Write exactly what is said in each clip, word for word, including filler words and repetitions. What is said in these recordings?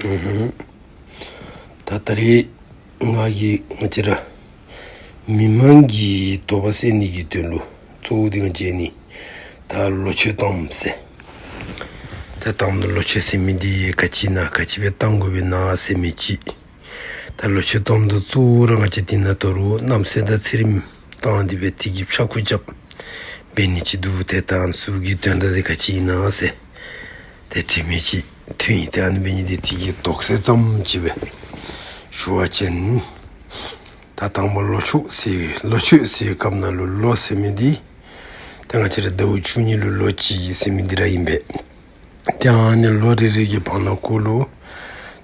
ཨུམ། ད་ད་རེས་ང་གིས་ང་བཅས་ར་མི་མང་གི་དོགས་པ་སེལ་ནི་གི་དོན་ལུ་གཙོ་བོ་འདི་ང་བཅས་ནི་ད་ལོ་མཆོད་གཏངམ་ཟེར། ད་གཏངམ་ད་ལོ་མཆོད་ཟེར་མི་འདི་ག་ཅི་ཨིན་ན་ག་ཅི་སྦེ་གཏང་དགོ་པས་ན་ཟེར་མི་ཅིག། ད་ལོ་མཆོད་གཏངམ་ད་གཙོ་བོ་ར་ང་བཅས་འདི་ནང་དོ་རུང་རྣམ་སྲས་དང་ཚེ་རིངམ་གཏང་སྟེ་སྦེ་དེ་གི་ཕྱྭ་འགུགས་རྐྱབ་འབད་ནི་ཅིག་འདུག། ཏེ་ད་ཨ་ནི་ཚུ་གི་དོན་དག་འདི་ག་ཅི་ཨིན་ན་ཟེར་ཏེ་དྲི་མི་ཅིག་ཐོན་ཡི། ཏེ་ཨ་ནི་འབད་ནི་འདི་དེ་གི་དོགས་སེལ་ཙམ་ཅིག་སྦེ་ཞུ་བ་ཅིན། ད་དང་པ་ལོ་མཆོད་ཟེར་ལོ་མཆོད་ཟེར་སྐབས་ནང་ལུ་ལོ་ཟེར་མི་འདི་ད་ང་བཅས་ར་ཟླཝ་བཅུ་གཉིས་ལུ་ལོ་གཅིག་ཟེར་མི་འདི་ར་ཨིན་པས། ཏེ་ཨ་ནི་ལོ་རེ་རེ་གི་བར་ན་གུ་ལུ་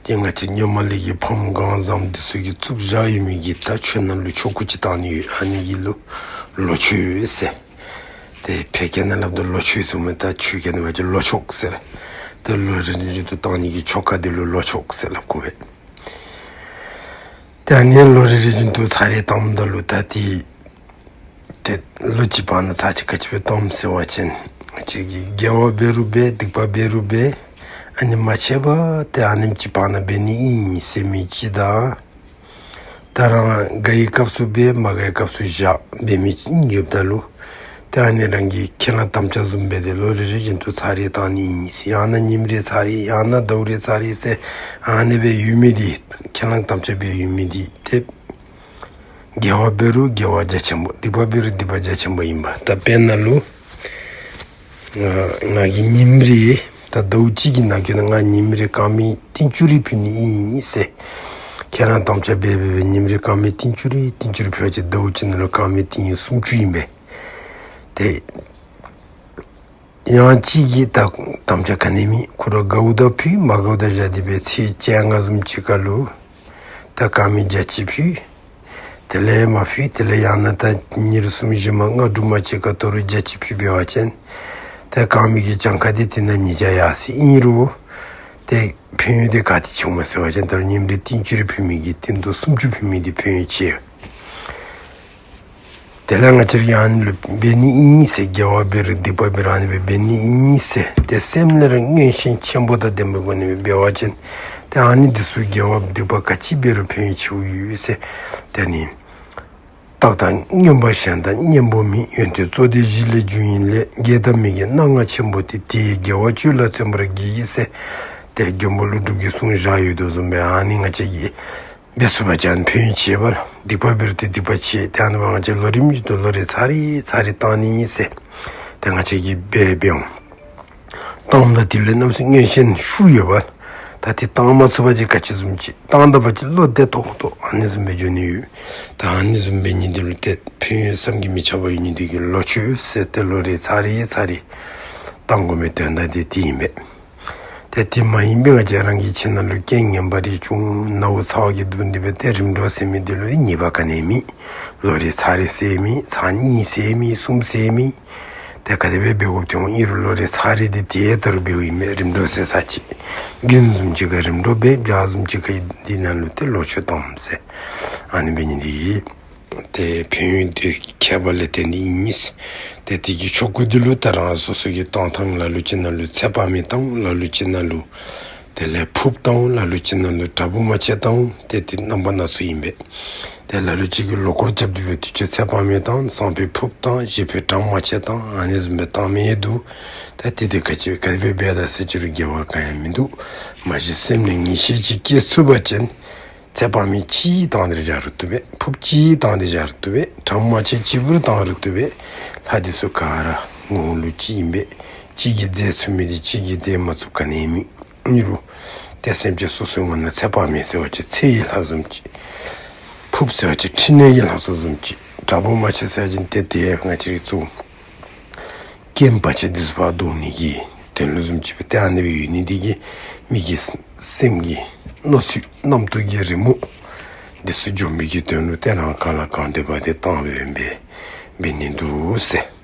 ཏེ་ང་བཅས་སྔོན་མ་ལས་ཀྱི་ཕམ་གང་བཟངམ་འདི་ཚུ་གིས་བཙུགས་བཞག་ཡོད་མི་གི་ད་མཆོད་ནང་ལུ་ཆོ་ག་ཅིག་གཏང་ནི་ཡོད། ཨ་ནི་གི་ལུ་ལོ་མཆོད་ཟེར། ཏེ་ཕལ་སྐད་ནང་སླབ་ད་ལོ་མཆོད་ཟེར་མི་ད་ཆོས་སྐད་ནང་འབད་བ་ཅིན་ལོ་མཆོད་ཟེར། ཏེ་ལོ་རེ་རེ་བཞིན་དུ་གཏང་ནི་གི་ཆོ་ག་འདི་ལུ་ལོ་མཆོད་ཟེར་སླབ་དགོ་པས། ཏེ་ཨ་ནི་ལོ་རེ་རེ་བཞིན་དུ་ཚར་རེ་གཏངམ་ད་ལུ་ད་ཏེ་ཏེ་ལོ་གཅིག་བར་ན་ཚར་གཅིག་ག་ཅི་སྦེ་གཏངམ་ཟེར་བ་ཅིན་ང་བཅས་ཀྱིས་དགེ་བ་འབད་རུང་འབད་སྡིག་པ་འབད་རུང་འབད་ཨ་ནི་མ་ཆད་པར་ཏེ་ཨ་ནེམ་ཅིག་བར་ན་འབད་ནི་ཨིན་ཟེར་མི་ཅིག་དང་། ད་རང་དགའ་བའི་སྐབས་སུ་འབད་མ་དགའ་བའི་སྐབས་སུ་བཞག་འབད་མི་ཅིག་ཡོདཔ་ད་ལུ་ཏེ་ཨ་ནི་རང་གི་ཁས་བླངས་དམ་བཅའ་བཟུམ་སྦེ་ཏེ་ལོ་རེ་རེ་བཞིན་དུ་ཚར་རེ་གཏང་ནི་ཨིན་ཟེར། ཡང་ན་ཉིནམ་རེ་ཚར་རེ་ཡང་ན་ཟླཝ་རེ་ཚར་རེ་ཟེར་ཨ་ནི་སྦེ་ཡོད་མི་འདི་ཁས་བླངས་དམ་བཅའ་སྦེ་ཡོད་མི་འདི་ཏེ་དགེ་བ་འབད་རུང་དགེ་བ་རྒྱ་ཆེན་པོ་སྡིག་པ་འབད་རུང་སྡིག་པ་རྒྱ་ཆེན་པོ་ཨིན་པས། ད་དཔེར་ན་ལུ་ང་ང་གིས་ཉིནམ་རེ་ད་ཟླཝ་གཅིག་གི་ནང་འཁོད་ནང་ང་ཉིནམ་རེ་དཀར་མེ་ཏིལ་བཅུ་རེ་ཕུལ་ནི་ཨིན་ཟེར་ཁས་བླངས་དམ་བཅའ་འབད་འབད་འབད་ཉིནམ་རེ་དཀར་མེ་ཏིལ་བཅུ་རེ་ཏིལ་བཅུ་རེ་ཕུལ་བ་ཅིན་ཟླཝ་གཅིག་ནང་ལུ་དཀར་མེ་ཏིལ་སུམ་ཅུ་ཨིན་པས། ཏེ་ཡང་གཅིག་གིས་ད་དམ་བཅའ་ག་ནི་མེད། ཁོ་ར་དགའཝ་ད་ཕུལ་མ་དགའཝ་ད་བཞག་སྟེ་སྦེ་ཚེས་བཅོ་ལྔ་བཟུམ་ཅིག་ཁར་ལུ་ད་དཀར་མེ་བརྒྱ་ཅིག་ཕུལ། དེ་ལས་མ་ཕུལ། དེ་ལས་ཡང་ན་ད་ཉེར་གསུམ་བཞི་མ་ལྔ་དྲུག་མ་ཅིག་ཁར་དོ་རུང་བརྒྱ་ཅིག་ཕུལ་འབད་བ་ཅིན་ད་དཀར་མེ་གི་གྱངས་ཁ་འདི་དེ་ནང་ཉིས་བརྒྱ་ཡར་སོ་ཡི། ཨིན་རུང་ཏེ་ཕན་ཡོན་འདི་ག་ཏེ་ཆེཝ་མས་ཟེར་བ་ཅིན་ད་རུང་ཉིནམ་རེ་ཏིལ་བཅུ་རེ་ཕུལ་མི་གིས་ཏིལ་འབྲུ་སུམ་ཅུ་ཕུལ་མི་འདི་ཕན་ཡོན་ཆེ། དེ་ལས་ང་བཅས་ར་ཨ་ནི་ལུ་འབད་ནི་ཨིན་ཟེར་དགེ་བ་འབད་རུང་སྡིག་པ་འབད་རུང་ཨ་ནི་སྦེ་འབད་ནི་ཨིན་ཟེར་ཏེ་སེམས་ལས་ར་མངོན་ཤེས་ཆེན་པོ་དང་ལྡན་པའི་སྒོ་ནས་འབད་བ་ཅིན་ཏེ་ཨ་ནི་འདི་ཚུ་དགེ་བ་སྡིག་པ་ག་ཅི་འབད་རུང་ཕན་ཡོན་ཆེཝ་ཡོད་ཟེར། ཏེ་ནི་རྟག་དང་མངོན་པ་གཞན་དང་གཉེན་པོ་མེད། ཡོན་ཏན་གཙོ་དོན་གཞི་ལས་རྒྱུ་ཡིན་ལས། དགེ་དང་མི་དགེ་སྣ་ལྔ་ཆེན་པོ་སྟེ། དེ་ཡི་དགེ་བ་སྤྱོད་ལ་བརྩོན་པར་གྱིས་ཟེར། ཏེ་མགོན་པོ་ཀླུ་སྒྲུབ་ཀྱིས་གསུངས་བཞག་ཡོད་དོ་བཟུམ་སྦེ་ཨ་ནི་ང་བཅས་ཀྱིས་འབད་ཚུགས་པ་ཅིན་ཕན་ཡོན་ཆེ་བས། སྡིག་པ་འབད་རུང་ཏེ་སྡིག་པ་ཆེ། ཏེ་ཨ་ནི་འབདཝ་ང་བཅས་ལོ་རིམ་བཞིན་དུ་ལོ་རེ་ཚར་རེ་ཚར་རེ་གཏང་ནི་ཨིན་ཟེར། ཏེ་ང་བཅས་ཀྱིས་འབད་འབདཝ་གཏངམ་ད་དེ་ལུ་གནམ་མེད་ས་མེད་མངོན་ཤེས་ཤུགས་ཡོད་པས། ད་དེ་གཏང་མ་ཚུགས་པ་ཅིན་ག་ཅི་བཟུམ་ཅིག། གཏང་ད་པ་ཅིན་བློ་བདེ་ཏོག་ཏོ་ཨ་ནི་བཟུམ་སྦེ་འགྱོ་ནི་ཡོད། ད་ཨ་ནི་བཟུམ་འབད་ནི་འདི་ལུ་ཏེ་ཕན་ཡོན་བསམ་གྱིས་མི་ཁྱབ་པ་ཡོད་ནི་འདི་གིས་ལོ་མཆོད་ཟེར་ཏེ་ལོ་རེ་ཚར་རེ་ཚར་རེ་གཏང་དགོ་མི་དོན་དག་འདི་དེ་ཨིན་པས། ཏེ་དེ་མ་ཡིན་པའི་ང་བཅས་རང་གི་ཁྱིམ་ནང་ལུ་རྐྱེན་ངན་པ་རེ་བྱུང་ནཝ་ཚ་བ་གིས་སྡུག་སྟེ་སྦེ་ཏེ་རིམ་གྲོ་ཟེར་མི་འདི་ལུ་ཉེས་པ་ག་ནི་མེད། ལོ་རེ་ཚར་རེ་ཟེར་མེད། ཚར་གཉིས་ཟེར་མེད། གསུམ་ཟེར་མེད། ཏེ་ག་དེ་སྦེ་འབད་དགོཔ་ཐོན་འོང་། ཨིན་རུང་ལོ་རེ་ཚར་རེ་འདི་དེ་ལྟར་འབདཝ་ཨིན་མས། རིམ་གྲོ་ཟེར་ས་ཅིག་རྒྱུན་བཟུམ་ཅིག་ཁར་རིམ་གྲོ་འབད། བྱཱར་བཟུམ་ཅིག་ཁར་འདི་ནང་ལུ་ཏེ་ལོ་མཆོད་གཏངམ་ཟེར་ཨ་ནི་འབད་ནི་འདི་གིས་ཏེ་ཕན་ཡོན་འདི་ཁྱད་པར་ལས་བརྟེན་ཏེ་ཨིན་མས། ཏེ་དེ་གི་ཆོ་ག་འདི་ལུ་ད་རང་སོ་སོ་གི་གཏང་ཐངས་ལ་ལུ་ཅིག་ནང་ལུ་ཚེ་དཔག་མེད་གཏང་། ལ་ལུ་ཅིག་ནང་ལུ་དེ་ལས་ཕུརཔ་གཏང་། ལ་ལུ་ཅིག་ནང་ལུ་དྲག་པོ་མ་ཆེན་གཏང་། ཏེ་དེ་རྣམ་པ་སྣ་ཚོགས་ཨིན་པས། ཏེ་ལ་ལུ་ཅིག་གིས་ལོ་འཁོར་རྐྱབ་སྟེ་སྦེ་དུས་ཅི་ཚེ་དཔག་མེད་གཏང་། སང་ཕོད་ཕུརཔ་གཏང་། གཞེས་ཕོད་དྲག་མ་ཆེན་གཏང་། ཨ་ནི་བཟུམ་སྦེ་གཏང་མི་ཡང་འདུག། ཏེ་དེ་དེ་ག་ཅི་ག་དེ་སྦེ་འབད་ད་ཟེར་ཅི་རུང་འགལ་བ་ག་ཡང་མིན་འདུག། མ་གཞི་སེམས་ལས་ངེས་ཤེས་ཅིག་སྐྱེ་ཚུགས་པ་ཅིན་ཚེ་དཔག་མེད་གཅིག་གཏང་སྟེ་ར་བཞག་རུང་བཏུབ་པས། ཕུརཔ་གཅིག་གཏང་སྟེ་ར་བཞག་རུང་བཏུབ་པས། དྲག་མ་ཆེན་གཅིག་པུར་གཏང་རུང་བཏུབ་པས། ལྷ་འདི་ཚུ་ག་ར་ངོ་བོ་ལུ་གཅིག་ཨིན་པས། གཅིག་གིས་མཛད་ཚུགས་མི་འདི་གཅིག་གིས་མཛད་མ་ཚུགསཔ་ག་ནི་མེད། ཨིན་རུང་ཏེ་སེམས་ཅན་སོ་སོའི་ངོ་ནང་ཚེ་དཔག་མེད་ཟེར་བ་ཅིན་ཚེ་ཡི་ལྷ་བཟུམ་ཅིག། ཕུརཔ་ཟེར་བ་ཅིན་ཕྲིན་ལས་ཀྱི་ལྷ་ཚོགས་བཟུམ་ཅིག། དྲག་པོ་མ་ཆེན་ཟེར་བ་ཅིན་ཏེ་དེ་ང་བཅས་ཀྱི་གཙོ་བོ་རྐྱེན་བར་ཆད་འདི་ཚུ་ཕར་བཟློག་ནི་གི་དོན་ལུ་བཟུམ་ཅིག་སྦེ་ཏེ་ཨ་ནི་སྦེ་ཡོད་ནི་འདི་གིས་མི་གི་སེམས་ཀྱི་མནོ་ཚུལ་རྣམ་རྟོག་གི་རི་མོ་འདི་ཚུ་འཇོམས་པའི་གི་དོན་ལུ་ཏེ་རང་གང་ལ་གང་འདོད་པ་དེ་གཏང་སྦེ་འབད་འབད་ནི་འདུག་ཟེར།